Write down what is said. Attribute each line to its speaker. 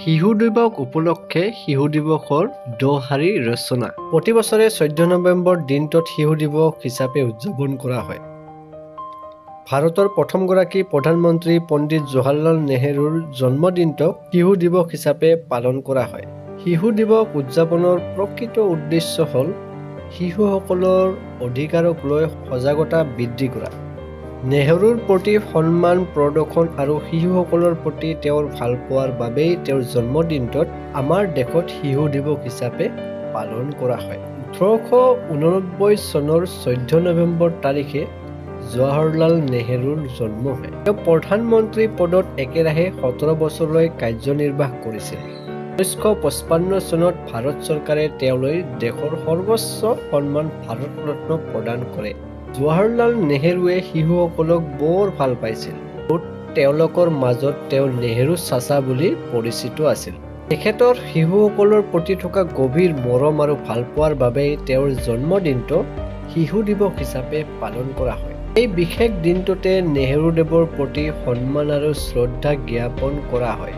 Speaker 1: শিশু দিৱস উপলক্ষে শিশু দিৱসৰ দোহাৰি ৰচনা। প্ৰতি বছৰে 14 নৱেম্বৰ দিনটোত শিশু দিৱস হিচাপে উদযাপন কৰা হয়। ভাৰতৰ প্ৰথমগৰাকী প্ৰধানমন্ত্ৰী পণ্ডিত জৱাহৰলাল নেহৰুৰ জন্মদিনটোক শিশু দিৱস হিচাপে পালন কৰা হয়। শিশু দিৱস উদযাপনৰ প্ৰকৃত উদ্দেশ্য হ'ল শিশুসকলৰ অধিকাৰক লৈ সজাগতা বৃদ্ধি কৰা। নেহৰুৰ প্ৰতি সন্মান প্ৰদৰ্শন আৰু শিশুসকলৰ প্ৰতি তেওঁৰ ভালপোৱাৰ বাবেই তেওঁৰ জন্মদিনটোত আমাৰ দেশত শিশু দিৱস হিচাপে পালন কৰা হয়। 1889 চনৰ 14 নৱেম্বৰ তাৰিখে জৱাহৰলাল নেহৰুৰ জন্ম হয়। তেওঁ প্ৰধানমন্ত্ৰী পদত একেৰাহে 17 বছৰলৈ কাৰ্যনিৰ্বাহ কৰিছিল। 1955 চনত ভাৰত চৰকাৰে তেওঁলৈ দেশৰ সৰ্বোচ্চ সন্মান ভাৰত ৰত্ন প্ৰদান কৰে। জৱাহৰলাল নেহৰুৱে শিশুসকলক বৰ ভাল পাইছিল আৰু তেওঁলোকৰ মাজত তেওঁ নেহৰু চাচা বুলি পৰিচিত আছিল। তেখেতৰ শিশুসকলৰ প্ৰতি থকা গভীৰ মৰম আৰু ভালপোৱাৰ বাবেই তেওঁৰ জন্মদিনটো শিশু দিৱস হিচাপে পালন কৰা হয়। এই বিশেষ দিনটোতে নেহৰুদেৱৰ প্ৰতি সন্মান আৰু শ্ৰদ্ধা জ্ঞাপন কৰা হয়।